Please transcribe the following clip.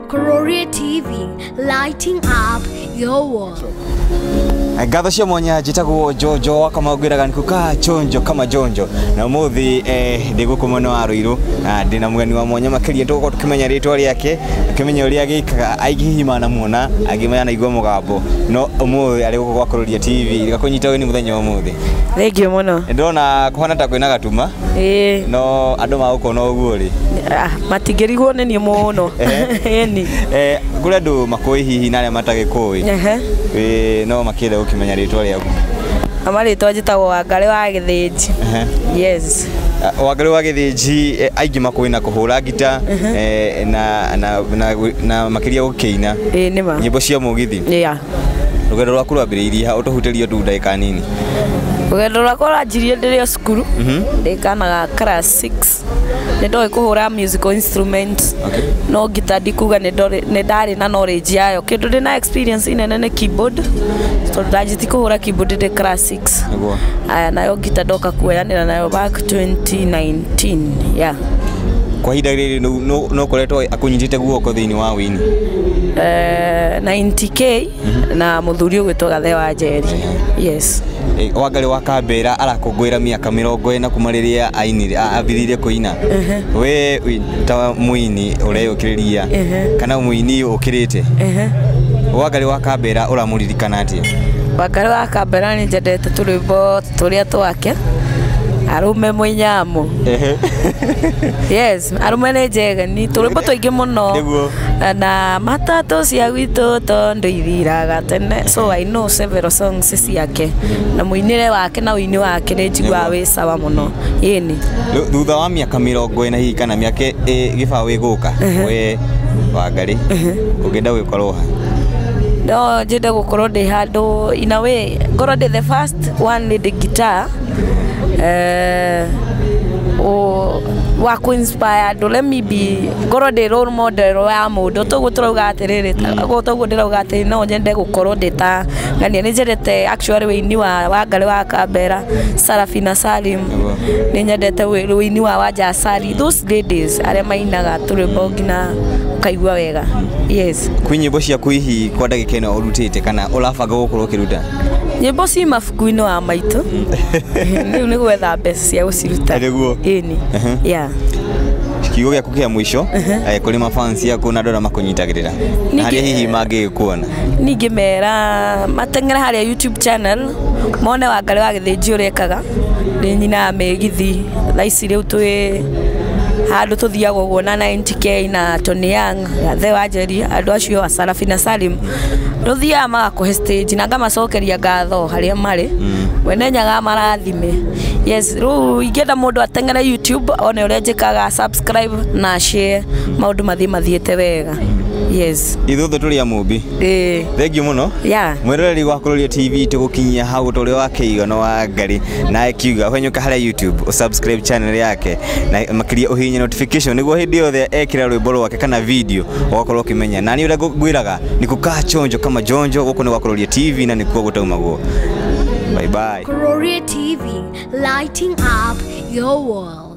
Kuroria TV, lighting up your world. Ngatho cia mwanya njĩtagwo Njonjo wa Kamau, ngwĩraga nĩ kukaa chonjo kama jonjo. Na ũmũthĩ ndĩ gũkũ mwena wa Ruiru na ndĩna mũgeni wa mwanya makĩria. Tũgũkorwo tũkĩmenya rĩtwa rĩake, tũkĩmenya ũrĩa agĩkaga. Aingĩ hihi manamuona, angĩ manaigua mũgambo, no ũmũthĩ arĩ gũkũ gwa Kuroria TV. Rĩgakũnyita ũgeni mũthenya wa ũmũthĩ. Thengiũ mũno. Ndĩrona kũhana ta kwĩna gatuma. Ĩĩ. No andũ magũkona ũguo rĩ? Ah, matingĩrigwo nĩ niĩ mũno. Ĩni. Kũrĩ andũ makũĩ hihi na arĩa matagĩkũĩ. No makĩenda gũkĩmenya rĩtwa rĩaku. Amarĩtwa njĩtagwo Wangarĩ wa Gĩthĩnji. Yes. Wangarĩ wa Gĩthĩnji, aingĩ makũĩ na kũhũra ngita na makĩria gũkĩina Ĩĩ, nĩma. nyĩmbo cia mũgithi. Yeah. Rũgendo rwaku rwambĩrĩirie ha? Ũtũhutĩrie tu ndagĩka nini. Rũgendo rwakwa rwanjirie ndĩrĩ o cukuru. Ndĩ kana ga class 6. Nĩ ndoĩ kũhũra musical instrument. No ngita ndikuga nĩ ndarĩ na knowledge yayo. Kĩndũ ndĩ na experience inene nĩ keyboard. Tondũ ndanjĩtie kũhũra keyboard ndĩ class 6. Aya, nayo ngita ndoka kuoyanĩra nayo back 2019. Yeah. Kwa ihinda rĩrĩ no ũkoretwo akũnyitĩte guoko thĩinĩ wa wĩini? 90K na mũthuri ũgwĩtwo Gathe wa Njeri. Yes. Wangarĩ wa Kambera arakũngũĩra mĩaka 40 kuma rĩrĩa ainire, ambĩrĩirie kũina. We ta mũini ũreyũkĩrĩria kana mũini ũkĩrĩte, Wangarĩ wa Kambera ũramũririkana atĩa? Wangarĩ wa Kambera nĩ njendete tũrwĩmbo tũrĩa twake. Arũme mũinyamũ. Yes, arũme nĩ njegeni, tũrwĩmbo tũingĩ mũno. Na matatũ cia gwitũ tondũ ithiraga tene. So I know several songs ciake. Na mũinĩre wake na ũini wake nĩ njiguaga wĩ sawa mũno. Ĩni. Thutha wa mĩaka 40 hihi kana mĩaka gĩbaũ ĩgũka, we Wangarĩ ũngĩenda gũkorwo ha? No njende gũkorwo ndĩ handũ, in a way ngorwo ndĩ the first one lady guitar wa kũ inspire andũ. Let me be, ngorwo ndĩ role model ya mũndũ. Toguo tũrauga atĩrĩrĩ, toguo ndĩrauga atĩrĩ, no nyende gũkorwo ndĩ ta ng'ania. Nĩ njendete actually wĩini wa Wangarĩ wa Kambera, Sarafina Salim. Nĩ nyendete wĩini wa Wanja Asali, those ladies arĩa mainaga tũrwĩmbo nginya ũkaigua wega. Yes. Kwĩ nyĩmbo ciaku hihi kwa ndagĩka ĩno ũrutĩte kana ũrabanga gũkorwo ũkĩruta? Nyĩmbo ci mabuku-inĩ wa maitũ. Rĩu nĩ gwetha mbeca cia gũciruta. Nĩguo. Ĩni. Yeah. Kiugo gĩaku kĩa mũico kũrĩ mafans yaku na andũ arĩa makũnyitagĩrĩra na harĩa hihi mangĩgĩkuona? Ningĩ mera mateng'ere harĩa YouTube channel mone Wangarĩ wa Gĩthĩnji ũrĩa ekaga. Nĩ nyinaga mĩgithi thaa ici, rĩu twĩ handũ tũthiaga ũguo na 90K na Tony Young, Gathe wa Njeri, andũ acio a Sarafina Salim, tũthiaga magakũhe stage na ngamacokeria ngatho harĩa marĩ. Mwene Nyaga marathime. Yes, rĩu ingĩenda mũndũ ateng'ere YouTube one ũrĩa njĩkaga, subscribe na share, maũndũ mathiĩ mathiĩte wega. Yes. Ithuothe tũrĩ a Mũmbi. Ĩĩ. Thengiũ mũno. Yeah. Mwĩroreri wa Kuroria TV, tũgũkinyia hau ta ũrĩa wakĩiga no Wangarĩ na akiuga ũhenyũka harĩa YouTube ũsubscribe channel yake na makĩria ũhihinye notification nĩguo hĩndĩ yothe ekĩra rwĩmbo rwake kana video ũgakorwo ũkĩmenya. Na niĩ ũrĩa ngwĩraga nĩ kukaa chonjo kama jonjo. Gũkũ nĩ gwa Kuroria TV na nĩkuo gũtaumagwo. Bye bye. Kuroria TV, lighting up your world.